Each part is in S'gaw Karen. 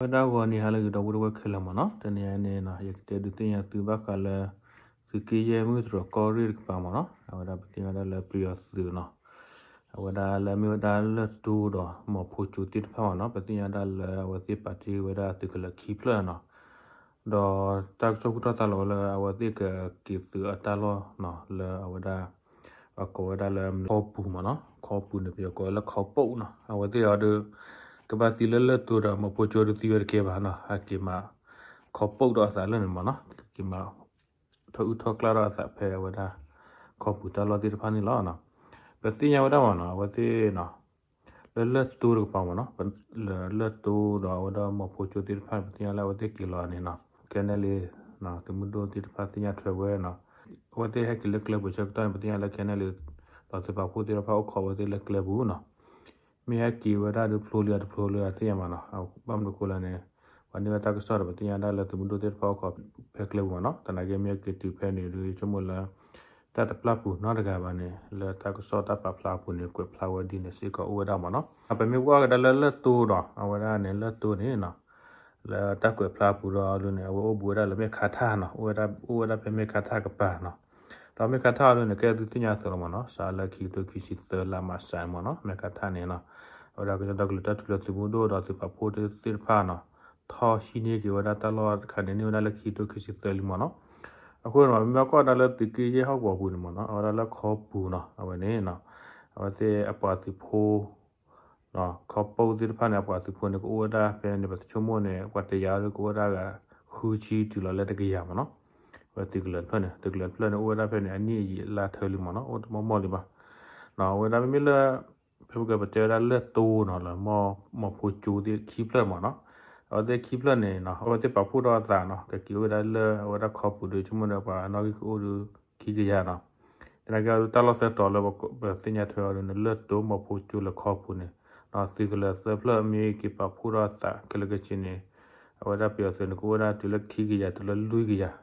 ဝဲဒၣ်ဂီၤနံၤဟါလၢအဂ့ၤ ဒီပုၢ်ဝဲၢ်ခဲလၢာ်မ့ၢ်နီၤ, တနံၤအံၤန့ၣ်နီၤ ယကတဲဒုးသ့ၣ်ညါသုဘၣ်ဃးလၢ သုးက့ယဲၢ်မုၢ်တြီၤကီၢ်ရ့ၣ်တကပၤမ့ၢ်နီၤ, အဝဲဒၣ်ပသ့ၣ်ညါဝဲဒၣ်လၢပယီၤသုးနီၤ, အဝဲဒၣ်လၢအမ့ၢ်ဝဲဒၣ်လၢၢ်တိဒီးမီၤဖိကၠိသ့ၣ်တဖၣ်မ့ၢ်နီၤ, ပသ့ၣ်ညါဒၣ်လၢအဝဲသ့ၣ်ပာ်တ့ၢ်ဝဲဒၣ်သုးကလၢၤခံဖျၢၣ်နီၤ, ဒီးတၢ်ကစီၣ်ခိၣ်တီၢ်သးလီၤလၢအဝဲသ့ၣ်ကက့ၤသုးအတၢ်လီၢ်နီၤ, လၢအဝဲဒၣ် အကိးဝဲဒၣ်လၢခီပူၤမ့ၢ်နီၤ, ခီပူၤန့ၣ် ပယီၤကိးဝဲလၢခီပိၣ်နီၤ, အဝဲသ့ၣ်အီၤဒီး ကဘၣ်သံလၢလၢၢ်တိဒီးမီၤဖိကၠိတသံဝဲတကဲဘၣ်နီၤ, ဟဲက့ၤမၤ ခီပိၣ်ဒီးအသးလၢန့ၣ်မ့ၢ်နီၤ, က့ၤမၤ ထီၣ်အုၣ်ထီၣ်ကျၢ်ဒီးအသးဖဲအဝဲဒၣ် ခီပူၤတၢ်လီၢ်သ့ၣ်တဖၣ်န့ၣ်လီၤနီၤ, ပသ့ၣ်ညါဝဲဒၣ်မ့ၢ်နီၤ, အဝဲသ့ၣ်နီၤ လၢလၢၢ်တိတကပၤမ့ၢ်နီၤ, လၢလၢၢ်တိဒီးအဝဲဒၣ်မီၤဖိကၠိသ့ၣ်တဖၣ်န့ၣ် ပသ့ၣ်ညါလၢအဝဲသ့ၣ်က့ၤလီၤန့ၣ်နီၤ, ခဲန့ၣ်လံ သုးမုၢ်ဒိၣ်သ့ၣ်တဖၣ်သ့ၣ်ညါထွဲဝဲနီၤ, အဝဲသ့ၣ်ဟဲက့ၤလၢကျဲပူၤဆၢကတီၢ်န့ၣ် ပသ့ၣ်ညါလၢခဲန့ၣ်လံ ဒီးသုးပာ်ဖှိၣ်သ့ၣ်တဖၣ်အိၣ်ခိးဝဲသ့ၣ်လၢကျဲပူၤနီၤ, မ့ၢ်ဟဲက့ၤဝဲဒၣ်ဒီးဖျိလံအတဖျိလံအသ့ၣ်ညါမ့ၢ်နီၤ, ဘၣ်မနုၤအဃိလဲၣ်န့ၣ် ပှၤန့ၢ်ဝဲတၢ်ကစီၣ်ဒီး ပသ့ၣ်ညါဒၣ်လၢသုးမုၢ်ဒိၣ်သ့ၣ်တဖၣ်အိၣ်ခိးဖဲကျဲပူၤမ့ၢ်နီၤ, သနာ်က့မ့ၢ်ဟဲက့ၤတုၤဖဲန့ၣ်ဒီး ဆိကမိၣ်လၢ တၢ်တပျၢ်ပူၤနီတဂၤဘၣ်န့ၣ် လၢတၢ်ကစီၣ်တၢ်ပာ်ဖျါအပူၤန့ၣ် ကွဲးဖျါဝဲဒ်န့ၣ်စ့ၢ်ကီးအိၣ်ဝဲဒၣ်မ့ၢ်နီၤ, ပမ့ၢ်ကွၢ်ကဒါလၢလၢၢ်တိဒီး အဝဲဒၣ်န့ၣ် လၢၢ်တိန့ၣ်နီၤ လၢတၢ်ကွဲးဖျါအပူၤဒီးအီၤဒ်န့ၣ် အဝဲအိၣ်ဘူးဝဲဒၣ်လၢမဲၢ်ခါထၣ်နီၤ, အိၣ်ဝဲဒၣ်ဖဲမဲၢ်ခါထၣ်ကပၤနီၤ, ဒီးမဲၢ်ခါထၣ်အီၤဒ်န့ၣ် ကဲသုသ့ၣ်ညါအသိးလီၤမ့ၢ်နီၤ, စးလၢခံကထိခံဆံသၢလါမးစဲးမ့ၢ်နီၤ, မဲၢ်ခါထၣ်န့ၣ်နီၤ, အဝဲဒၣ်ကညီဒီကလုာ်တၢ်ထူၣ်ဖျဲးသုးမုၢ်ဒိၣ်ဒီးသုးပာ်ဖှိၣ်သ့ၣ်တဖၣ်နီၤ ထီၣ်ဟံးန့ၢ်က့ၤဝဲဒၣ်တၢ်လီၢ်တခါန့ၣ် န့ၢ်ဝဲဒၣ်လၢခံကထိခံဆံသၢလံမ့ၢ်နီၤ, အဃိန့ၣ် ပမ့ၢ်ကွၢ်ဒၣ်လၢသုးက့ယဲၢ်ဟီၣ်ကဝီၤပူၤန့ၣ်မ့ၢ်နီၤ, အဝဲဒၣ်လၢခီပူၤနီၤ အဝဲန့ၣ်နီၤ, အဝဲသ့ၣ်အပှၤသုးဖိ ခီပိၣ်သ့ၣ်တဖၣ်န့ၣ် အပှၤသုးဖိန့ၣ် ကအိၣ်ဝဲဒၣ်ဖဲန့ၣ် ပတဆိကမိၣ်န့ၣ် ပှၤတယာ်ဒီးကအိၣ်ဝဲဒၣ်ဂၤ ဃုဆံတုၤလီၤလၢတကယၤမ့ၢ်နီၤ, အဝဲသုးကလၢၤတဖျၢၣ်န့ၣ် သုးကလၢၤတဖျၢၣ်န့ၣ် အိၣ်ဝဲဒၣ်ဖဲန့ၣ် အနံၣ်အယံာ်လါထၢလံမ့ၢ်နီၤ, အိၣ်တမီၢ်မီၢ်လံဘၣ်, အဝဲဒၣ်မ့မ့ၢ်လၢ ဖဲပကပတဲဝဲဒၣ်လၢၢ်တိနီၤ လၢမီၤဖိကၠိသ့ၣ်ခံဖျၢၣ်မ့ၢ်နီၤ, အဝဲသ့ၣ်ခံဖျၢၣ်န့ၣ်နီၤ အဝဲသ့ၣ်ပာ်ဖှိၣ်ထီၣ်အသးနီၤ ကက့ၤအိၣ်ဝဲဒၣ်လၢအဝဲဒၣ်ခီပူၤဒီး ဆိကမိၣ်ဒီးပှၤအနီၣ်ဂံၢ်ကအိၣ်ဒီးခံကယၤနီၤ, သနာ်က့အီၤဒုးတၢ်လီၢ်သၢတီၤလၢပသ့ၣ်ညါထွဲအီၤဒုးန့ၣ် လၢၢ်တိမီၤဖိကၠိလၢခီပူၤန့ၣ်, သုးကလၢၤသၢဖျၢၣ်မ့ၢ်က့ၤပာ်ဖှိၣ်ထီၣ်အသးခဲလၢာ်ခဲဆ့န့ၣ်, အဝဲဒၣ်ပယီၤသုးန့ၣ် ကအိၣ်ဝဲဒၣ်တုၤလၢခံကယၤတုၤလၢလွံၢ်ကယၤ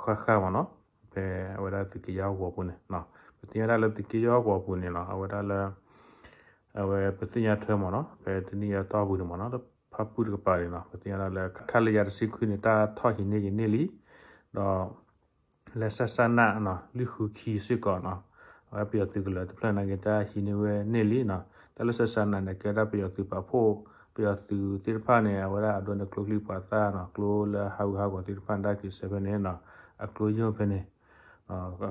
ဃၣ်ဃၣ်မ့ၢ်နီၤ, ဖဲအဝဲဒၣ်သုးက့ယဲၢ်ဟီၣ်ကဝီၤပူၤန့ၣ်, ပသ့ၣ်ညါဒၣ်လၢသုးက့ယဲၢ်ဟီၣ်ကဝီၤပူၤန့ၣ်နီၤ အဝဲဒၣ်လၢ အဝဲပသ့ၣ်ညါထွဲမ့ၢ်နီၤ ဖဲတနံၣ်အတီၢ်ပူၤန့ၣ်မ့ၢ်နီၤ လၢဖၣ်ပူၣ်တကပၤန့ၣ်နီၤ ပသ့ၣ်ညါဒၣ်လၢ ခလရ တဆံခွံန့ၣ် တၢ်ထီၣ်ဟံးန့ၢ်က့ၤန့ၢ်လံ, ဒီး လၢ စစန နီၤ လွံၢ်ဃုခံစ့ၢ်ကီးနီၤ, အဝဲပယီၤသုးကလၢၤတဖျၢၣ်နာ်က့ တၢ်ဟံးန့ၢ်ဝဲန့ၢ်လံနီၤ, တၢ်လၢ စစန န့ၣ် ကဲဒၣ်ပယီၤသုးပာ်ဖှိၣ် ပယီၤသုးသ့ၣ်တဖၣ်န့ၣ် အဝဲဒၣ်အဒိန့ၣ်ကျိချံပှၤသၣ်နီၤ ကျိလၢဟးဂူာ်ဟးဂီၤသ့ၣ်တဖၣ်န့ၣ် တၢ်က့ၤစဲးဖဲန့ၣ်နီၤ, အကျိယိၣ်ဖဲန့ၣ်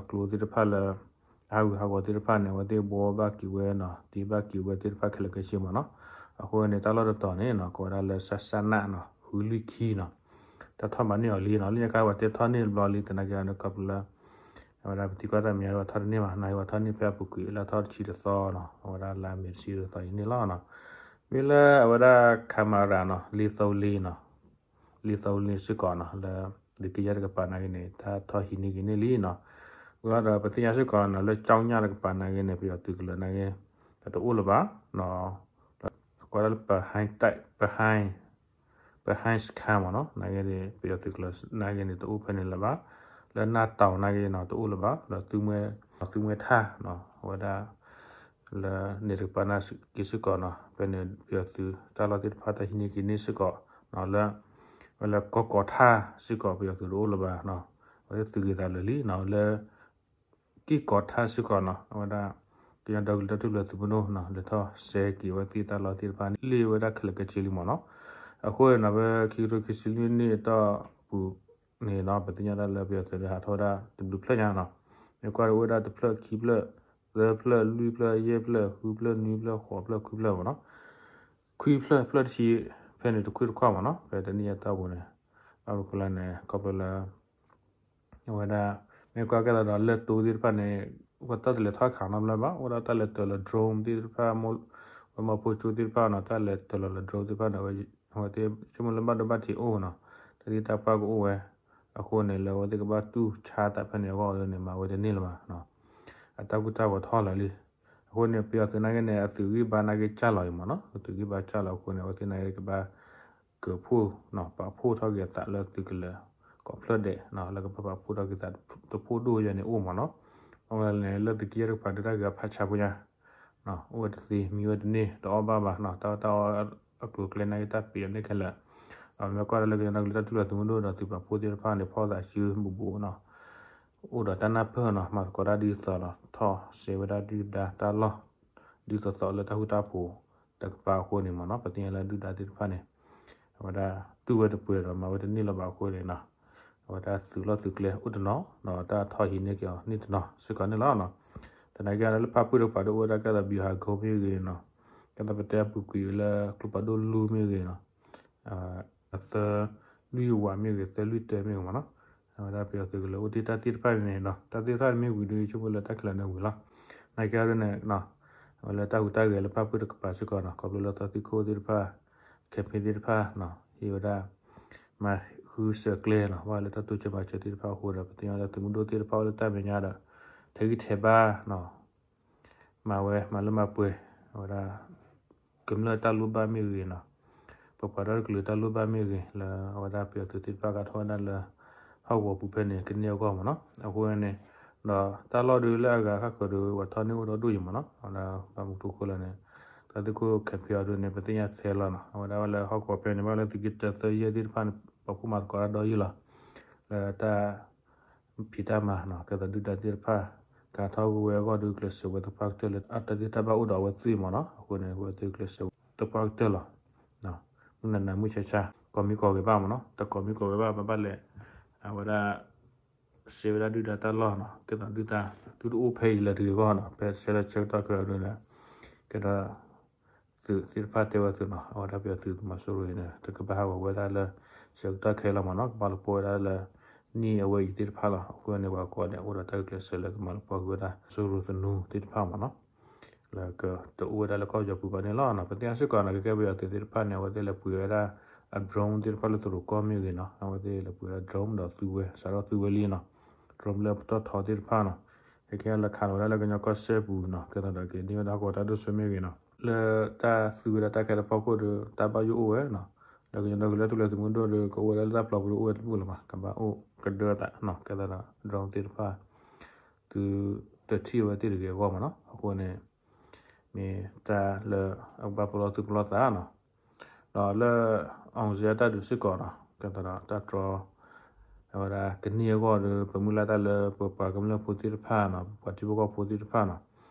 အကျိသ့ၣ်တဖၣ်လၢ ဟးဂူာ်ဟးဂီၤသ့ၣ်တဖၣ်န့ၣ် အဝဲသ့ၣ်ဘှီဘၣ်က့ၤဝဲနီၤ တ့ဘၣ်က့ၤဝဲသ့ၣ်တဖၣ်ခဲလၢာ်ခဲဆ့မ့ၢ်နီၤ, အဃိန့ၣ် တၢ်လီၢ်တတီၤန့ၣ်နီၤ ကိးဝဲဒၣ်လၢ စစန နီၤ ဃုလွံၢ်ခံနီၤ, တၢ်ထီၣ်မၤန့ၢ်အီၤလံနီၤ လၢညါခါပှၤတဲထီၣ်န့ၢ်တဘျီလံ သနာ်က့န့ၣ် ခီဖျိလၢ အဝဲဒၣ်ပသံကွၢ်တၢ်မဲာ်ညါ ပှၤထီၣ်တန့ၢ်ဘၣ် နာ်က့ပှၤထီၣ်န့ၢ်ဖဲအပူၤကွံာ် လၢထီၣ်တဆံတသီနီၤ အဝဲဒၣ်လါမ့ၤတဆံတသီအံၤန့ၣ်လီၤနီၤ, မ့ၢ်လၢအဝဲဒၣ် ခမရ နီၤ လံာ်သီလံနီၤ လံာ်သီလံစ့ၢ်ကီးနီၤ လၢ သုးက့ယဲၢ်တကပၤနာ်က့န့ၣ် တၢ်ထီၣ်ဟံးန့ၢ်က့ၤန့ၢ်လံနီၤ, ဝံၤဒီးပသ့ၣ်ညါစ့ၢ်ကီးနီၤ လၢကၠီညၣ်တကပၤနာ်က့န့ၣ် ပယီၤသုးကလၢၤနာ်က့ တအိၣ်လၢၤဘၣ်နီၤ, ကွၢ်ဒၣ်လၢ ပဟဲ ပဟဲစခန်းမ့ၢ်နီၤ နာ်က့န့ၣ် ပယီၤသုးကလၢၤနာ်က့န့ၣ် တအိၣ်ဖဲန့ၣ်လၢၤဘၣ်, လၢနၢ်တီၤနာ်က့နီၤ တအိၣ်လၢၤဘၣ်, လၢ သုမှဲထၣ်နီၤ အဝဲဒၣ် လၢန့ၣ်တကပၤနာ်က့စ့ၢ်ကီးနီၤ ဖဲန့ၣ် ပယီၤသုးတၢ်လီၢ်သ့ၣ်တဖၣ်တၢ်ဟံးန့ၢ်က့ၤန့ၢ်စ့ၢ်ကီးနီၤ လၢ ဝဲလၢကီကီၤထၣ်စ့ၢ်ကီး ပယီၤသုးတအိၣ်လၢၤဘၣ်နီၤ, အဝဲသ့ၣ်သုးဂ့ၤသးလၢာ်လံနီၤ လၢ က့ၢ်ကီၤထၣ်စ့ၢ်ကီးနီၤ အဝဲဒၣ် ကညီဒီကလုာ်တၢ်ထူၣ်ဖျဲးသုးမုၢ်ဒိၣ်နီၤ လဲၤထီၣ်စဲက့ၤဝဲသ့ၣ်တၢ်လီၢ်သ့ၣ်တဖၣ်န့ၣ် လ့ၣ်ဝဲဒၣ်ခဲလၢာ်ခဲဆ့လံမ့ၢ်နီၤ, အဃိန့ၣ်နီၤ ဖဲခံကထိခံဆံလွံၢ်နံၣ်အတီၢ်ပူၤန့ၣ်နီၤ ပသ့ၣ်ညါဒၣ်လၢပယီၤသုးဒီးဟးထီၣ်ဝဲဒၣ်တဘျုးဖျၢၣ်ညါနီၤ, မ့ၢ်ကွၢ်ဒီးအိၣ်ဝဲဒၣ်တဖျၢၣ်ခံဖျၢၣ် သၢဖျၢၣ် လွံၢ်ဖျၢၣ် ယဲၢ်ဖျၢၣ် ဃုဖျၢၣ် နွံဖျၢၣ် ဃိးဖျၢၣ် ခွံဖျၢၣ်မ့ၢ်နီၤ, ခွံဖျၢၣ် ဖျၢၣ်တဆံ ဖဲန့ၣ်တခွံတခွါမ့ၢ်နီၤ ဖဲတနံၣ်အတီၢ်ပူၤန့ၣ်, ဘၣ်မနုၤဃိလဲၣ်န့ၣ် ခီဖျိလၢ အဝဲဒၣ် မ့ၢ်ကွၢ်ကဲသိးဒီးလၢၢ်တိသ့ၣ်တဖၣ်န့ၣ် ပှၤတၢ်တလဲၤထီၣ်ခးနီတဘျီဘၣ် အိၣ်ဒၣ်တၢ်လဲၤတၢၤလီၤ drone သ့ၣ်တဖၣ် ဝဲမီၤဖိကၠိသ့ၣ်တဖၣ်နီၤ တၢ်လဲၤတၢၤလီၤလီၤ drone သ့ၣ်တဖၣ်န့ၣ် အဝဲသ့ၣ်ဆိကမိၣ်လၢဘၣ်ဒိဘၣ်ထံးအိၣ်နီၤ တၢ်သံတၢ်ပှၢ်ကအိၣ်ဝဲ, အဃိန့ၣ် လၢအဝဲသ့ၣ်ကဘၣ်တူၢ်ဆါသးဖဲန့ၣ်အဂီၢ်န့ၣ် မၤဝဲတန့ၢ်လၢၤဘၣ်, အတၢ်ကူၣ်တၢ်ဂီၤထီၣ်လၢာ်လံ, အဃိန့ၣ် ပယီၤသုးနာ်က့န့ၣ် အသုးဂံၢ်ဘါနာ်က့စၢ်လီၤအံၤမ့ၢ်နီၤ အသုးဂံၢ်ဘါစၢ်လီၤအဃိန့ၣ် အဝဲသ့ၣ်နာ်က့ကဘၣ် ကၢၢ်ဖှိၣ် ပာ်ဖှိၣ်ထီၣ်က့ၤအသးလၢသုးကလၢၤ ကိးဖျၢၣ်ဒဲး လၢကဘၣ်ပာ်ဖှိၣ်ထီၣ်က့ၤသးတဖိဒိၣ်ယဲန့ၣ်အိၣ်မ့ၢ်နီၤ, အဃိန့ၣ် လၢသုးက့ယဲၢ်တကပၤဒုးတၢ်ဂ့ၤအဖးဆါဖိညါ အိၣ်ဝဲတသ့ မံဝဲတန့ၢ် တအီၣ်ဘၣ်ဘၣ်နီၤ တၢ်အီၣ်တၢ်အီအကျိၤအကျဲနာ်က့တၢ်ပံးအီၤန့ၣ်ခဲလၢာ်, မ့ၢ်ကွၢ်လၢကညီဒီကလုာ်တၢ်ထူၣ်ဖျဲးသုးမုၢ်ဒိၣ်ဒီးသုးပာ်ဖှိၣ်သ့ၣ်တဖၣ်န့ၣ် ဖီၣ်သးစုဘူးဘူးနီၤ, အိၣ်ဒီးတၢ်နၢ်ပၢၢ်နီၤ, မၤသကိးတၢ်ဒ်သိးနီၤ, ထီၣ်စဲးဝဲဒၣ်ဒုၣ်ဒါတၢ်လီၢ် ဒ်သိးသိးလၢတၢ်ဃူတၢ်ဖိးတကပၤအဃိန့ၣ်မ့ၢ်နီၤ, ပသ့ၣ်ညါလၢဒုၣ်ဒါသ့ၣ်တဖၣ်န့ၣ် အဝဲဒၣ်တူၢ်ဝဲတပှဲၤဒီးမၤဝဲတန့ၢ်လၢၤဘၣ်အဃိန့ၣ်နီၤ, အဝဲဒၣ်သုးလီၢ်သုးကျဲအိၣ်တနီၤ ဒီးတၢ်ထီၣ်ဟံးန့ၢ်က့ၤအီၤန့ၣ်တနီၤစ့ၢ်ကီးန့ၣ်လီၤနီၤ. သနာ်က့လၢဖၣ်ပူၣ်တကပၤဒိၣ်အိၣ်ဝဲဒၣ်ကဲသိး ဗျူဟာကုန်း မ့ၢ်ဂ့ၤနီၤ, ကဲသိးပတဲအပူၤကွံာ်လၢကျိဖးဒိၣ်လွံၢ်မ့ၢ်ဂ့ၤနီၤ, အသၢလွံၢ်ဝးမ့ၢ်ဂ့ၤ သၢလွံၢ်တၢမ့ၢ်ဂ့ၤမ့ၢ်နီၤ, အဝဲဒၣ်ပယီၤသုးကလၢၤအိၣ်တ့ၢ်တၢ်သ့ၣ်တဖၣ်န့ၣ်နီၤ, တၢ်သ့ၣ်တဖၣ်န့ၣ်မ့ၢ်ဝံၤဒီး ဆိကမိၣ်လၢတၢ်ခဲလၢာ်န့ၣ်ဝံၤလီၤ. သနာ်က့အဒိန့ၣ် အဝဲလၢတၢ်ဟူးတၢ်ဂဲၤလၢဖၣ်ပူၣ်တကပၤစ့ၢ်ကီးနီၤ, ခီဖျိလၢသီသံခိၣ်သ့ၣ်တဖၣ် campaign သ့ၣ်တဖၣ်နီၤ, ဟ့ၣ်ဝဲဒၣ် မၤဃုစၢၤကျဲနီၤ, ဘၣ်လၢတၢ်တိစၢၤမၤစၢၤသ့ၣ်တဖၣ်အဃိဒီး ပသ့ၣ်ညါလၢသုးမုၢ်ဒိၣ်သ့ၣ်တဖၣ်အိၣ်လၢတၢ်မဲာ်ညါဒီး ထဲးဂံၢ်ထဲးဘါနီၤ မၤဝဲမၤလၢမၤပှဲၤ အဝဲဒၣ် ကမျၢၢ်တၢ်လိၣ်ဘၣ်မ့ၢ်ဂ့ၤနီၤ, ပပှၤဒီတကလုာ်တၢ်လိၣ်ဘၣ်မ့ၢ်ဂ့ၤ လၢအဝဲဒၣ်ပယီၤသုးသ့ၣ်တဖၣ်ကထီၣ်ဝဲဒၣ်လၢ ဟီၣ်ကဝီၤပူၤဖဲန့ၣ် ကန့ၢ်အဂီၢ်မ့ၢ်နီၤ, အဃိန့ၣ် ဒီးတၢ်လီၢ်ဒုးလၢအဂၤခါဃၢၤဒီး ပှၤထီၣ်န့ၢ်အိၣ်ဒီဒူၣ်အံၤမ့ၢ်နီၤ, အဝဲဒၣ်ဘၣ်မနုၤအဃိလဲၣ်န့ၣ် သီသံခိၣ် campaign အဒိန့ၣ် ပသ့ၣ်ညါထဲလီၤနီၤ, အဝဲဒၣ်ဝဲလၢဟီၣ်ကဝီၤဖဲန့ၣ် ဘၣ်လၢသုးက့တၢသၢယဲၢ်သ့ၣ်တဖၣ်န့ၣ် ပာ်ဖှိၣ်မၤသကိးတၢ်ဒီးယုၢ်လီၤ လၢတၢ် ဖံးတၢ်မၤနီၤ, ကဲသိးဒုၣ်ဒါသ့ၣ်တဖၣ် ကထီၣ်ကဝဲအဂီၢ်ဒီးကျဲးစၢးဝဲသပှၢ်ကတၢၢ်လၢ အတၢ်သ့ၣ်တၢ်ဘၣ်အိၣ်ဒီးအဝဲသ့ၣ်မ့ၢ်နီၤ, အဃိန့ၣ် အဝဲသ့ၣ်ကျဲးစၢးသပှၢ်ကတၢၢ်လီၤ. မုၢ်နၤနၤမုၢ်ဆါဆါ ကိးမံၤကိးဂၤဘၣ်မ့ၢ်နီၤ, တကိးမံၤကိးဂၤဘၣ် ဘၣ်ဘၣ်လဲၣ်, အဝဲဒၣ် စဲးဝဲဒၣ်ဒုၣ်ဒါတၢ်လီၢ်နီၤ, ကဲသိးဒုၣ်ဒါ သုတအိၣ်ဖဲအံၤလၢၤတဂ့ၤအဂီၢ်နီၤ, ဖဲဆၢလၢဆၢကတီၢ်ခဲအံၤဒုးဒီး ကဲဒီး သုးသ့ၣ်တဖၣ်တဲဝဲသုးနီၤ, အဝဲဒၣ်ပယီၤသုးမီၤစိရိၤအံၤန့ၣ် တကဘၣ်ဟးဂီၤဝဲဒၣ်လၢ ဆၢကတီၢ်ခဲအံၤလီၤမ့ၢ်နီၤ, ကဘၣ်လီၤပှီၢ်ဝဲဒၣ်လၢ နံၣ်အဝဲအံၤသ့ၣ်တဖၣ်လီၤ. အဃိန့ၣ် ပှၤကိးဂၤဒဲးအိၣ်ဒီးတၢ်ဂုာ်ကျဲးစၢးလၢကမၤလီၤပှီၢ်ကွံာ်ဝဲဒၣ် စိရိၤသနူသ့ၣ်တဖၣ်မ့ၢ်နီၤ, လၢကတအိၣ်ဝဲဒၣ်လၢကီၢ်ပယီၤပူၤဘၣ်န့ၣ်လီၤ. ပသ့ၣ်ညါစ့ၢ်ကီးနီၤ, ကကဲပယီၤသုးသ့ၣ်တဖၣ်န့ၣ် အဝဲသ့ၣ်လဲၤပှ့ၤဝဲဒၣ် အ drone သ့ၣ်တဖၣ်လၢသရိာ်ကီၢ်မ့ၢ်ဂ့ၤနီၤ, အဝဲသ့ၣ်လဲၤပှ့ၤဝဲဒၣ် drone ဒီးသူဝဲ စးထီၣ်သူဝဲလံနီၤ, drone လၢပတီၢ်ထီသ့ၣ်တဖၣ်နီၤ, ကကဲလၢခးလီၤဝဲဒၣ်လၢကညီကီၢ်စဲၣ်ပူၤနီၤ, ကဲသိးဒီးကန့ၢ်ဝဲဒၣ်ဟီၣ်ကဝီၤတၢ်ဒိၣ်စိမ့ၢ်ဂ့ၤနီၤ, လၢတၢ်သူဝဲဒၣ်တၢ်ခဲလၢာ်ဖီခိၣ်ဒီး တၢ်ဘၣ်ယိၣ်အိၣ်ဝဲနီၤ, လၢကညီဒီကလုာ်တၢ်ထူၣ်ဖျဲးသုးမုၢ်ဒိၣ်ဒီး ကအိၣ်ဝဲဒၣ်လၢတၢ်ပျီပူၤဒီးအိၣ်ဝဲတဘူၣ်လၢၤဘၣ်, ကဘၣ်အိၣ်ကဒၢသးနီၤ, ကဲသိးဒီး drone သ့ၣ်တဖၣ် သုတထံၣ်ဝဲသ့ၣ်တဂ့ၤအဂီၢ်မ့ၢ်နီၤ, အဃိန့ၣ် မ့ၢ်တၢ်လၢအကဘၣ်ပလီၢ်သူၣ်ပလီၢ်သးနီၤ, ဒီးလၢ အောင်ဇေယျ တၢ်ဒုးစ့ၢ်ကီးနီၤ, ကဲသိးဒီးတၢ်တြီ အဝဲဒၣ်ကန့ၢ်အဂီၢ်ဒီး ပမုၢ်လၢ်တၢ်လၢပပှၤကမျၢၢ်ဖိသ့ၣ်တဖၣ်နီၤ, ပပှၤထံဖိကီၢ်ဖိသ့ၣ်တဖၣ်နီၤ,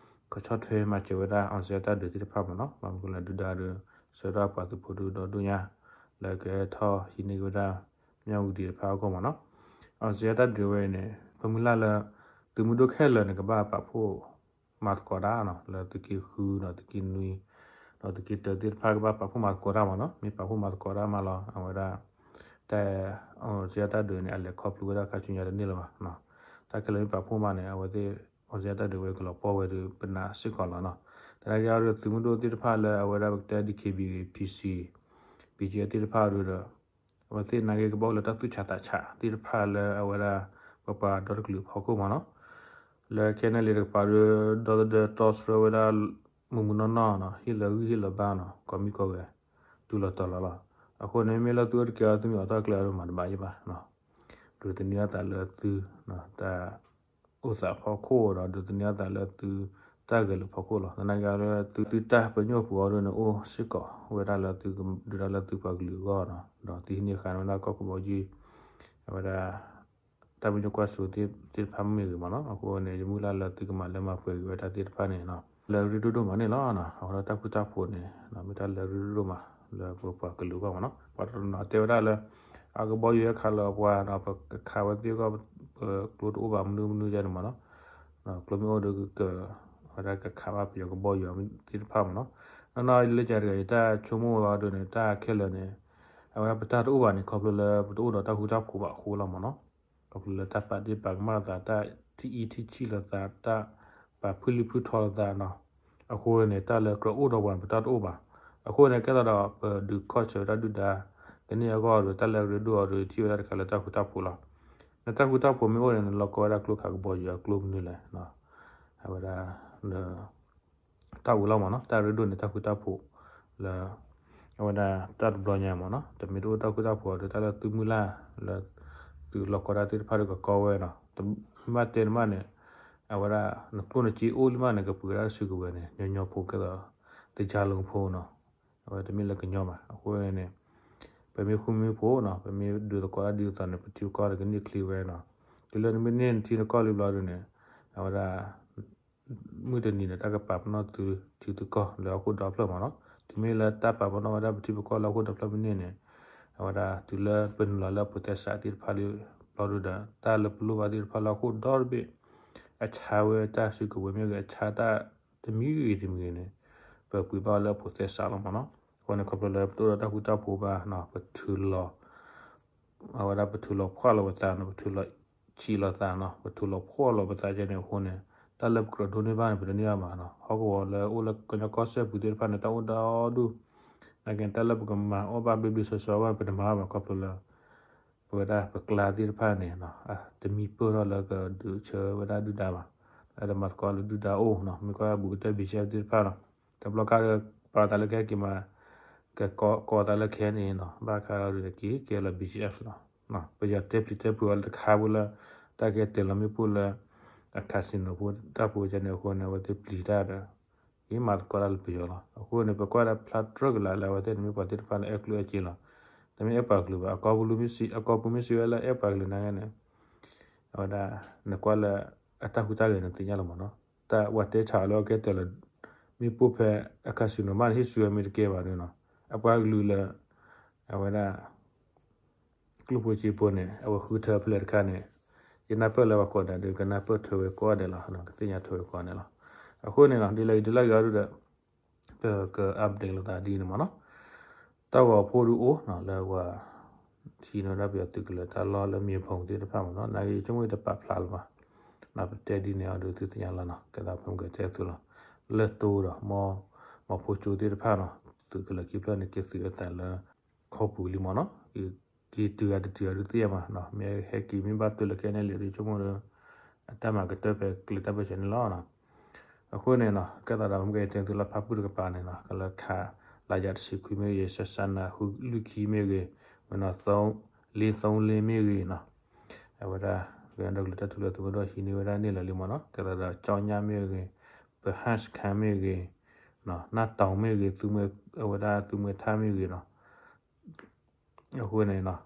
ကဆီၣ်ထွဲမၤစၢၤဝဲဒၣ် အောင်ဇေယျ တၢ်ဒုးသ့ၣ်တဖၣ်မ့ၢ်နီၤ, ဘၣ်မနုၤဃိလဲၣ်ဒုၣ်ဒါဒီး ဆှၢထီၣ်ပှၤသုးဖိဒုဒီဒိၣ်ညါ လၢကထီၣ်ဟံးန့ၢ်က့ၤဝဲဒၣ် မြဝတီ တဖၣ်အဂီၢ်မ့ၢ်နီၤ, အောင်ဇေယျ တၢ်ဒုးဝဲအံၤန့ၣ် ပမုၢ်လၢ်လၢ သုးမုၢ်ဒိၣ်ခဲလၢာ်န့ၣ် ကဘၣ်ပာ်ဖှိၣ်မၤသကိးတၢ်နီၤ, လၢသုးက့ဃုဒီးသုးက့နွံ ဒီးသုးက့တၢသ့ၣ်တဖၣ် ကဘၣ်ပာ်ဖှိၣ်မၤသကိးတၢ်မ့ၢ်နီၤ, မ့ၢ်ပာ်ဖှိၣ်မၤသကိးတၢ်မးလီၤ အဝဲဒၣ် တၢ် အောင်ဇေယျ တၢ်ဒုးန့ၣ် အလဲၤခီဖျိဝဲဒၣ်ခါဆူညါတန့ၢ်လၢၤဘၣ်, တၢ်ခဲလၢာ်မ့ၢ်ပာ်ဖှိၣ်မးန့ၣ် အဝဲသ့ၣ် အောင်ဇေယျ တၢ်ဒုးဝဲကလီၤပှီၢ်ဝဲဒီး ပနာ်စ့ၢ်ကီးလီၤနီၤ, သနာ်က့အံၤဒီး သုးမုၢ်ဒိၣ်သ့ၣ်တဖၣ်လၢအဝဲဒၣ်ပကတဲ DKBA PC BGF သ့ၣ်တဖၣ်ဒီး အဝဲသ့ၣ်နာ်က့ကဘၣ်အိၣ်လၢတၢ်သူၣ်ဆးသးဆးသ့ၣ်တဖၣ်လၢအဝဲဒၣ် ပပှၤဒီတကလုာ်အဖီခိၣ်မ့ၢ်နီၤ, လၢ KNLA တကပၤဒီး ဒီသဒၢတီဆှၢဝဲဒၣ် မုၢ်မုၢ်နီၢ်နီၢ်နီၤ, ဟ့ၣ်လၢဂံၢ်ဟ့ၣ်လၢဘါနီၤ, ကိးမံၤကိးဂၤ တုၤလီၤတီၤလီၤလီၤ. အဃိန့ၣ် မ့ၢ်လၢသုအိၣ်တက့ၢ်အီၤ သုမ့ၢ်အိးထီၣ်ကျဲအီၤဒီး မၤတဘၣ်ယဲၢ်ဘၣ်နီၤ, ဒုးသန့ၤအသးလၢသု တၢ် အိၣ်သးဖီခိၣ်ဒီး ဒုးသန့ၤအသးလၢသုတၢ်ဂဲၤလိာ်ဖီခိၣ်လီၤ. သနာ်က့ဒီး သုတၢ်ပညိၣ်ပူၤအီၤဒ်န့ၣ် အိၣ်စ့ၢ်ကီးဝဲဒၣ်လၢသုကဒုးတၢ်လၢသုပှၤကလုာ်အဂီၢ်နီၤ, ဒီးသုဟံးန့ၢ်ဃာ်န့ၢ်ဝဲဒၣ်ကီၢ်ကဘီယူၤ အဝဲဒၣ် တၢ်ပညိၣ်ကွၢ်စိသ့ၣ်တဖၣ်မ့ၢ်ဂ့ၤမ့ၢ်နီၤ, အဃိန့ၣ် ယမုၢ်လၢ်လၢသုကမၤလၢမၤပှဲၤက့ၤဝဲတၢ်သ့ၣ်တဖၣ်န့ၣ် လၢအရ့ဒိၣ်ဒိၣ်မးန့ၣ်လီၤ. အဃိဒီးတၢ်ဃူတၢ်ဖိးန့ၣ် မ့ၢ်တၢ်လၢအရ့ဒိၣ်ဒိၣ်မး လၢပပှၤကလုာ်အဂီၢ်မ့ၢ်နီၤ. ပှၤတနီၤတဲဝဲဒၣ်လၢ အကဘီယူၤဟဲခးလီၤပှၤဒီး ပကခးဝဲသ့ၣ်အဂီၢ် ပကျိတအိၣ်ဘၣ်မနုၤမနုၤယါန့ၣ်မ့ၢ်နီၤ, ကျိမ့ၢ်အိၣ်ဒီးက ဝဲဒၣ်ကခးဘၣ်ပယီၤကဘီယူၤသ့ၣ်တဖၣ်မ့ၢ်နီၤ. နီၢ်နီၢ်လၢယၤတဂၤအံၤ တၢ်ဆိကမိၣ်ဝဲအီၤဒ်န့ၣ် တၢ်ခဲလၢာ်န့ၣ် အဝဲဒၣ်ပတၢ်တအိၣ်ဘၣ်န့ၣ် ခီဖျိလၢပတအိၣ်ဒီးတၢ်ဃူတၢ်ဖိးဘၣ်အဃိလီၤမ့ၢ်နီၤ. ခီဖျိလၢတၢ်ပာ်ဒ့ၣ်ပာ်ကမၣ်လိာ်သး တၢ်ထံၣ်အံထံၣ်ဆံၣ်လိာ်သး တၢ်ပာ်ဖုၣ်လံၣ်ဖုၣ်ထီလိာ်သးနီၤ. အဃိန့ၣ် တၢ်လၢကြၢးအိၣ်ဒီးပှၤန့ၣ် ပတၢ်တအိၣ်ဘၣ်. အဃိန့ၣ် ကဲသးဒီးပဒုးခီၣ်ဆၢဝဲဒၣ်ဒုၣ်ဒါ ကန့ၢ်အဂီၢ်ဒီး တၢ်လၢအရ့ဒိၣ်အီၤဒီး ထံၣ်ဝဲဒၣ်တခါလၢတၢ်ဃူတၢ်ဖိးလီၤ. နတၢ်ဃူတၢ်ဖိးမ့ၢ်အိၣ်န့ၣ် နလီၢ်ကီဝဲဒၣ်ကျိခးကဘီယူၤအကျိမနုၤလဲၣ်. အဝဲဒၣ် တၢ်ဝံၤလီၤမ့ၢ်နီၤ, တၢ်ရ့ဒိၣ်န့ၣ် တၢ်ဃူတၢ်ဖိးလၢ အဝဲဒၣ်တၢ်တဘျီညါမ့ၢ်နီၤ, တမ့ၢ်တအိၣ်တၢ်ဃူတၢ်ဖိးဒီး တၢ်လၢသုမုၢ်လၢ်လၢ သုးလီၢ်ကီတၢ်သ့ၣ်တဖၣ်ဒီးကကီဝဲနီၤ, တမ့ၢ်ဘၣ်တဲန့ၣ်ဘၣ်န့ၣ် အဝဲဒၣ် နကျိၣ်နစ့အိၣ်လံမးန့ၣ် ကပှ့ၤဝဲဒၣ်တစုကဝဲၤန့ၣ် ညီညီဖိကဲသိး တယါလီၤဖိနီၤ, အဝဲတမ့ၢ်လၢကညီဘၣ်. အဃိန့ၣ် ပမ့ၢ်ဃူမ့ၢ်ဖိးနီၤ ပမ့ၢ်ဒုးသကိးတၢ်ဒ်သိးန့ၣ် ပထံပကီၢ်န့ၣ်ကန့ၢ်ချ့ဝဲနီၤ. တုၤလၢနမ့ၢ်န့ၢ်နထံနကီၢ်လံဘျီဒုန့ၣ် အဝဲဒၣ် မုၢ်တနံၤန့ၣ် တၢ်ကပာ်ပနီၣ်သုထံသုကီၢ်လၢဟီၣ်ခိၣ်ဒီဖျၢၣ်မးနီၤ. တုၤမ့ၢ်လၢတၢ်ပာ်ပနီၣ်ဝဲဒၣ်ပထံပကီၢ်လၢဟီၣ်ခိၣ်ဒီဖျၢၣ်မ့ၢ်န့ၢ်န့ၣ် အဝဲဒၣ်တုၤလၢပနုာ်လီၤလၢအဖိးသဲစးသ့ၣ်တဖၣ်လံဘျီဒုဒီး တၢ်လၢပလိၣ်ဘၣ်သ့ၣ်တဖၣ်လၢဟီၣ်ခိၣ်ဒီတဘ့ၣ် အဆါဝဲတၢ်စုကဝဲၤမ့ၢ်ဂ့ၤ အဆါတၢ်တမံၤဂ့ၤတမံၤဂ့ၤန့ၣ် ပပှ့ၤဘၣ်လၢအဖိးသဲစးလီၤမးနီၤ. အဃိန့ၣ် ခီဖျိလၢပတအိၣ်ဒီးတၢ်ဃူတၢ်ဖိးဘၣ် ပထုးလီၤ အဝဲဒၣ်ပထုးလီၤဖှီၣ်လီၤပသးနီၤ ပထုးလီၤဆံးလီၤသးနီၤ ပထုးလီၤဖှီၣ်လီၤပသးကဲန့ၣ်အဃိန့ၣ် တၢ်လၢပကြၢးဒိးန့ၢ်ဘၣ်န့ၣ် ပတန့ၢ်ဘၣ်မးနီၤ. ဟီၣ်ကဝီၤလၢအိၣ်လၢကညီကီၢ်စဲၣ်ပူၤသ့ၣ်တဖၣ်န့ၣ် တၢ်အိၣ်ဒီဒူၣ် နာ်က့တၢ်လၢပကမၤအီၣ်ဘၣ်ဘျ့ဘျ့ဆှီဆှီဘၣ် ပတမၤဘၣ်မး ခီဖျိလၢ ပဝဲဒၣ်ပကျါသ့ၣ်တဖၣ်န့ၣ် တမံၤပၢၢ်ထီၣ်လၢကဒုးဆၢဝဲဒၣ်ဒုၣ်ဒါဘၣ်. တမၤသကိးလၢဒုၣ်ဒါအိၣ်နီၤ မ့ၢ်ကွၢ်ဘူကတၢၢ် ဘံၣ်ကၠၣ်သ့ၣ်တဖၣ်နီၤ တဘျီခါဒီး ပာ်သးလၢခဲက့ၤမး ကကိးသးလၢခဲန့ၣ်နီၤ ဘၣ်ခါဒီးက့ၤကဲလီၤ ဘံၣ်ကၠၣ်လီၤ. ပယီၤတဲပျံၤတဲဖုးအီၤလၢတခါဖိလၢ တၢ်ကဲတဲာ်လီၤမ့ၣ်ပိၢ်လၢ အcasinoဖိတၢ်ဖိကဲန့ၣ်အဃိန့ၣ် အဝဲသ့ၣ်ပျံၤတၢ်ဒီး က့ၤမၤသကိးတၢ်လၢပယီၤလီၤ. အဃိန့ၣ် ပကွၢ်ဒၣ်ဖျါတြၢၢ်ကလာ်လၢအဝဲသ့ၣ်န့ၣ်မ့ၢ်ပှၤသ့ၣ်တဖၣ်လၢအဲၣ်ကျိၣ်အဲၣ်စ့လီၤ. တမ့ၢ်အဲၣ်ပှၤကလုာ်ဘၣ် အကီၢ်ပူၤမ့ၢ်စံးဝဲလၢအဲၣ်ပှၤကလုာ်နာ်က့န့ၣ် အဝဲဒၣ် နကွၢ်လၢအတၢ်ဟူးတၢ်ဂဲၤန့ၣ်သ့ၣ်ညါလီၤမးနီၤ. တၢ်ဝဲတဲဆါအီၤလၢအကဲတဲာ်လီၤ မ့ၣ်ပိၢ်ဖဲအcasinoမးန့ၣ် ဟ့ၣ်ဆူၣ်ဝဲမ့ၢ်တကဲဘၣ်န့ၣ်နီၤ အပှၤကလုာ်လၢ အဝဲဒၣ် ကျိၣ်ဖိစ့ဖိန့ၣ် အဝဲဃုထၢဖဲလဲၣ်တခါန့ၣ် ယနၢ်ပၢၢ်လၢပှၤကိးဂၤဒဲး ကနၢ်ပၢၢ်ထွဲဝဲကိးဂၤဒဲးလီၤ ကသ့ၣ်ညါထွဲဝဲကိးဂၤဒဲးလီၤ. အဃိန့ၣ်နီၤ ဒ်လဲၣ်ဂ့ၤဒ်လဲၣ်ဂ့ၤအီၤဒုဒီး ပကupdateလိာ်သးဒ်န့ၣ်မးနီၤ. တၢ်ဂီၤဖိဒုအိၣ်နီၤ လၢပှၤဟံးန့ၢ်ဝဲဒၣ်ပယီၤသုးကလၢၤတၢ်လီၢ်လၢမ့ၢ်ပူၤသ့ၣ်တဖၣ်မးနီၤ နာ်က့ဆိကမိၣ်တပာ်ဖျါလၢၤဘၣ်. ပတဲဒ်န့ၣ်အီၤဒုးသုသ့ၣ်ညါလီၤနီၤ ကဲသးဖဲမုၢ်ကတဲသုလီၤ လၢသိဒီး မီၢ်ဖိကၠိသ့ၣ်တဖၣ်နီၤ သုးကလၢၤခံဖျၢၣ်န့ၣ် က့ၤသုးအသးလၢ ခီပူၤလံမးနီၤ က့ၤတုၤဂၤတတုၤဂၤဒုးသ့ၣ်ညါမးနီၤ မ့ၢ်ဟဲက့ၤမ့ၢ်ဘၣ်သုးလၢခဲန့ၣ်လံဒုးဆိကမိၣ်ဒီး အတၢ်မၤကတၢၢ်ဖဲကျဲတၢ်ပၢၢ်ဆၢန့ၣ်လီၤ. အဃိန့ၣ်နီၤ ကဲသးဒီးမ့ၢ်ကတဲသုလၢဖၣ်ပူၣ်တကပၤန့ၣ်နီၤ ကလၢခးလါယၤတဆံခွံမ့ၢ်ဂ့ၤ စဲးစးနၤဃုလွံၢ်ခံမ့ၢ်ဂ့ၤ ဝဲနီၤ လ့သီလ့မ့ၢ်ဂ့ၤနီၤ အဝဲဒၣ် ကညီဒီကလုာ်တၢ်ထူၣ်ဖျဲးသုးမုၢ်ဒိၣ်ဟံးန့ၢ်ဝဲဒၣ်န့ၢ်လီၤလံမးနီၤ ကဲသးဒီးကၠီညၣ်မ့ၢ်ဂ့ၤ ပဟၣ်စခါမ့ၢ်ဂ့ၤ နၢ်တီၤမ့ၢ်ဂ့ၤ အဝဲဒၣ်သူမွဲထၣ်မ့ၢ်ဂ့ၤနီၤ အဃိန့ၣ်နီၤ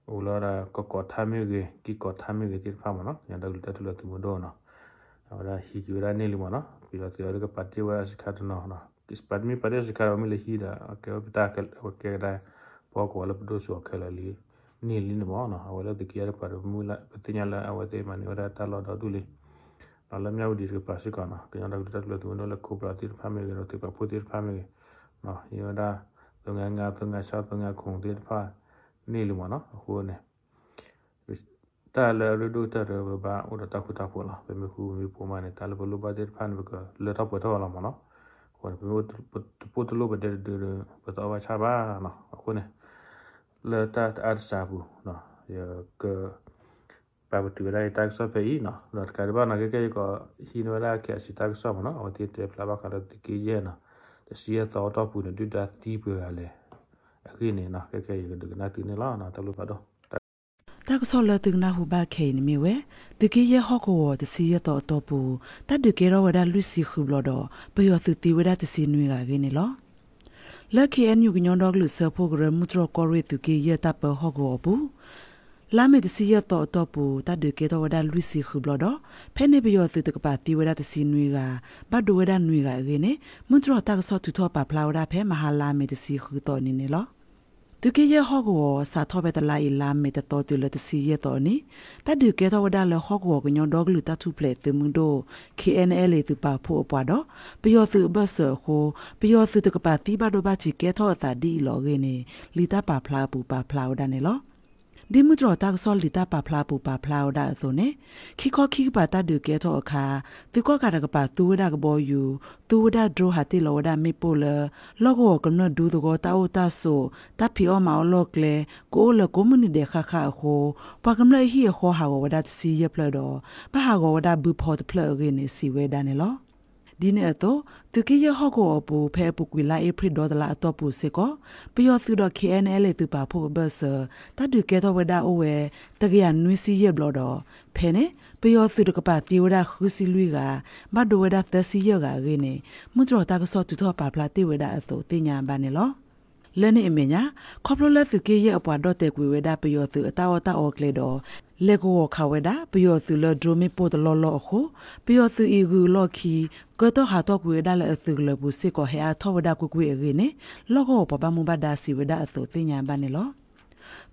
အိၣ်လီၤဒၣ်ကီၢ်ကီၢ်ထါမ့ၢ်ဂ့ၤ ကံၢ်ကီၢ်ထါမ့ၢ်ဂ့ၤသ့ၣ်တဖၣ်မးနီၤ ကညီဒီကလုာ်တၢ်ထူၣ်ဖျဲးသုးမုၢ်ဒိၣ်နီၤ အဝဲဒၣ်ဟံးက့ၤဝဲဒၣ်န့ၢ်လံမးနီၤ ပယီၤသုးအီၤဒုးကပာ်တ့ၢ်ဝဲဒၣ်စခါတနီၤနီၤ ပာ်မ့ၢ်ပာ်တ့ၢ်စခါဒီးမ့ၢ်လၢဟံးဒီး အကဲဝဲပတၢ်ကဲကဒါ ပှၤကဝီၤလၢပဒိၣ်စိအီၤခဲလၢာ်လံ န့ၢ်လံန့ၣ်မးနီၤ အဝဲလၢသုးက့ယဲၢ်တကပၤဒီး ပသ့ၣ်ညါလၢအဝဲသ့ၣ်မၤန့ၢ်ဝဲဒၣ်တၢ်လီၢ်ဒီဒူၣ်လံ ဒီးလၢမၠၣ်ဝတံၤတကပၤစ့ၢ်ကီးနီၤ ကညီဒီကလုာ်တၢ်ထူၣ်ဖျဲးသုးမုၢ်ဒိၣ်လၢခိၣ်ဘြၣ်သ့ၣ်တဖၣ်မ့ၢ်ဂ့ၤဒီးသုးပာ်ဖှိၣ်သ့ၣ်တဖၣ်မ့ၢ်ဂ့ၤ ဟံးဝဲဒၣ် သုးငါငါ သုးငါဆၣ် သုးငါခိၣ်သ့ၣ်တဖၣ် န့ၢ်လံမးနီၤ အဃိန့ၣ် တၢ်လၢအရ့ဒိၣ်ကတၢၢ်ဒီးပဘၣ်အိၣ်ဒီးတၢ်ဃူတၢ်ဖိးလီၤ ပမ့ၢ်ဃူမ့ၢ်ဖိးမးန့ၣ် တၢ်လၢပလိၣ်ဘၣ်သ့ၣ်တဖၣ်န့ၣ် ပကလၢထီၣ်ပှဲၤထီၣ်ဝဲလီၤမးနီၤ အဃိန့ၣ် ပမ့ၢ်တပိၢ်တလိၣ်ပဒဲတဒုဒီး ပတအီၣ်ဘၣ်ဆၣ်ဘၣ်နီၤ အဃိန့ၣ် လၢတၢ်တအါတစှၤအပူၤ ယက ပာ်ပတုာ်ဝဲဒၣ်ယတၢ်ကစီၣ်ဖဲအံၤနီၤ ဒီးတကးဒံးဘၣ်နီၤ ကဲကဲယကအံၤန့ၢ်ဝဲဒၣ် KIC တၢ်ကစီၣ်မးနီၤ အဝဲသ့ၣ်တဲဖျါဘၣ်ဃးလၢသုးက့ယဲၢ်နီၤ တဆံယဲၢ်သီအတီၢ်ပူၤန့ၣ် ဒုၣ်ဒါသံပှဲၤဂၤလဲၣ် အဂ့ၢ်န့ၣ်နီၤ ကဲကဲယကဒုးကနၣ်သုန့ၣ်လီၤ တၢ်ဘျုးဖးဒိၣ် တၢ်ကစီၣ်လၢသုကနၢ်ဟူဘၣ်ခဲအံၤန့ၣ်မ့ၢ်ဝဲ သုးက့ယဲၢ်ဟီၣ်ကဝီၤတဆံယဲၢ်သီအတီၢ်ပူၤ တၢ်ဒုးကဲထီၣ်ဝဲဒၣ်လွံၢ်ဆံဃုဘျီဒီး ပယီၤသုးသံဝဲဒၣ်တဆံနွံဂၤအဂ့ၢ်န့ၣ်လီၤ. လၢ KNU ကညီဒီကလုာ်စၢဖှိၣ်ကရၢ မုၢ်တြီၢ်ကီၢ်ရ့ၣ်သုးက့ယဲၢ်တၢ်ပၢဟီၣ်ကဝီၤအပူၤ လါမ့ၤတဆံယဲၢ်သီအတီၢ်ပူၤ တၢ်ဒုးကဲထီၣ်ဝဲဒၣ်လွံၢ်ဆံဃုဘျီဒီး ဖဲန့ၣ်ပယီၤသုးတကပၤသံဝဲဒၣ်တဆံနွံဂၤ ဘၣ်ဒိဝဲဒၣ်နွံဂၤအဂ့ၢ်န့ၣ် မုၢ်တြီၢ်တၢ်ကစီၣ်ထုးထီၣ်ပာ်ဖျါဝဲဒၣ်ဖဲမဟါလါမ့ၤတဆံဃုသီအနံၤန့ၣ်လီၤ. သုးက့ယဲၢ်ဟီၣ်ကဝီၤ စးထီၣ်ဖဲတလါအံၤလါမ့ၤတသီတုၤလၢတဆံယဲၢ်သီအနံၤ တၢ်ဒုးကဲထီၣ်ဝဲဒၣ်လၢဟီၣ်ကဝီၤကညီဒီကလုာ်တၢ်ထူၣ်ဖျဲးသုးမုၢ်ဒိၣ် KNLA သုးပာ်ဖှိၣ်အပှၤဒီး ပယီၤသုးအဘၢၣ်စၢၤအဃိ ပယီၤသုးတကပၤသံဘၣ်ဒိဘၣ်ထံးကဲထီၣ်အသးဒ်အံၤလီၤအဂ့ၢ်န့ၣ် လံာ်တၢ်ပာ်ဖျါအပူၤပာ်ဖျါဝဲဒၣ်န့ၣ်လီၤ. ဒ်မုၢ်တြီၢ်တၢ်ကစီၣ်လံာ်တၢ်ပာ်ဖျါအပူၤပာ်ဖျါဝဲဒၣ်အသိးန့ၣ် ခံခီခံကပၤတၢ်ဒုးကဲထီၣ်အခါ သုးကီၣ်ကးတကပၤသူဝဲဒၣ်ကဘီယူၤ သူဝဲဒၣ် drone ဟးတ့ၢ်လီၤဝဲဒၣ်မ့ၣ်ပိၢ်လၢ လီၢ်ကဝီၤကမျၢၢ်ဒူသဝီတၢ်အိၣ်တၢ်ဆိး တၢ်ဖံးအီၣ်မၤအီၣ်လီၢ်ကျဲ ကအိၣ်လၢကိးမုၢ်နံၤဒဲးဃၣ်ဃၣ်အဃိ ပှၤကမျၢၢ်အဟံၣ်အဃီဟးဂီၤဝဲဒၣ်တဆံယဲၢ်ဖျၢၣ်ဒီး ဘၣ်ဟးဂီၤဝဲဒၣ်ဘုဖီတဖျၢၣ်အဂ့ၢ်န့ၣ် စံးဝဲဒၣ်န့ၣ်လီၤ. ဒ်န့ၣ်အသိး သုးက့ယဲၢ်ဟီၣ်ကဝီၤအပူၤ ဖဲအပူၤကွံာ်လါအ့ဖြ့ၣ်ဒီတလါအတီၢ်ပူၤစ့ၢ်ကီး ပယီၤသုးဒီး KNLA သုးပာ်ဖှိၣ်အဘၢၣ်စၢၤ တၢ်ဒုးကဲထီၣ်ဝဲဒၣ်အိၣ်ဝဲ တကယၤနွံဆံယဲၢ်ဘျီဒီး ဖဲန့ၣ် ပယီၤသုးတကပၤသံဝဲဒၣ်ဃုဆံလွံၢ်ဂၤ ဘၣ်ဒိဝဲဒၣ်သၢဆံယဲၢ်ဂၤအဂ့ၢ်န့ၣ် မုၢ်တြီၢ်တၢ်ကစီၣ်ထုးထီၣ်ပာ်ဖျါတ့ၢ်ဝဲဒၣ်အသိးသ့ၣ်ညါဘၣ်န့ၣ်လီၤ. လၢန့ၣ်အမဲာ်ညါ ခီဖျိလၢသုးက့ယဲၢ်အပှၤဒီၣ်တဲာ်ကွံာ်ဝဲဒၣ်ပယီၤသုးအတၢ်အီၣ်တၢ်အီကျဲဒီး လဲၤကဝီၤခးဝဲဒၣ် ပယီၤသုးလၢ drone မ့ၣ်ပိၢ်တလီၢ်လီၢ်အဃိ ပယီၤသုးအံၤဂုာ်အလီၢ်ခံ ကၢထီၣ်ဟးထီၣ်ကွံာ်ဝဲဒၣ်လၢအသုးကလၢၤပူၤစ့ၢ်ကီး ဟဲအါထီၣ်ဝဲဒၣ်ကွ့ၢ်ကွ့ၢ်အဂ့ၢ်န့ၣ် လီၢ်ကဝီၤပှၤဘၣ်မူဘၣ်ဒါစံးဝဲဒၣ်အသိးသ့ၣ်ညါဘၣ်န့ၣ်လီၤ.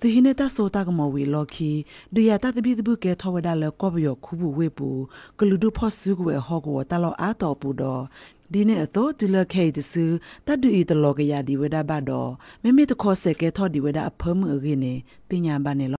သုးဟံးန့ၢ်တၢ်စိတၢ်ကမီၤဝံၤအလီၢ်ခံ ဒုးယၤတၢ်သဘံၣ်သဘုၣ်ကဲထီၣ်ဝဲဒၣ်လၢကီၢ်ပယီၤခူပူၤဝ့ၢ်ပူၤ ကလုာ်ဒူၣ်ဖီၣ်စုကဝဲၤအဟီၣ်ကဝီၤတၢ်လီၢ်အါတီၤအပူၤဒီး ဒ်န့ၣ်အသိး တုၤလၢခဲအံၤတစု တၢ်ဒုးအံၤတလီၤကယၤဒံးဝဲဒၣ်ဘၣ်ဒီး မ့မ့ၢ်တခီစဲးကဲထီၣ်ဒံးဝဲဒၣ်အဖၢမုၢ်အဂ့ၢ်န့ၣ် သ့ၣ်ညါဘၣ်န့ၣ်လီၤ.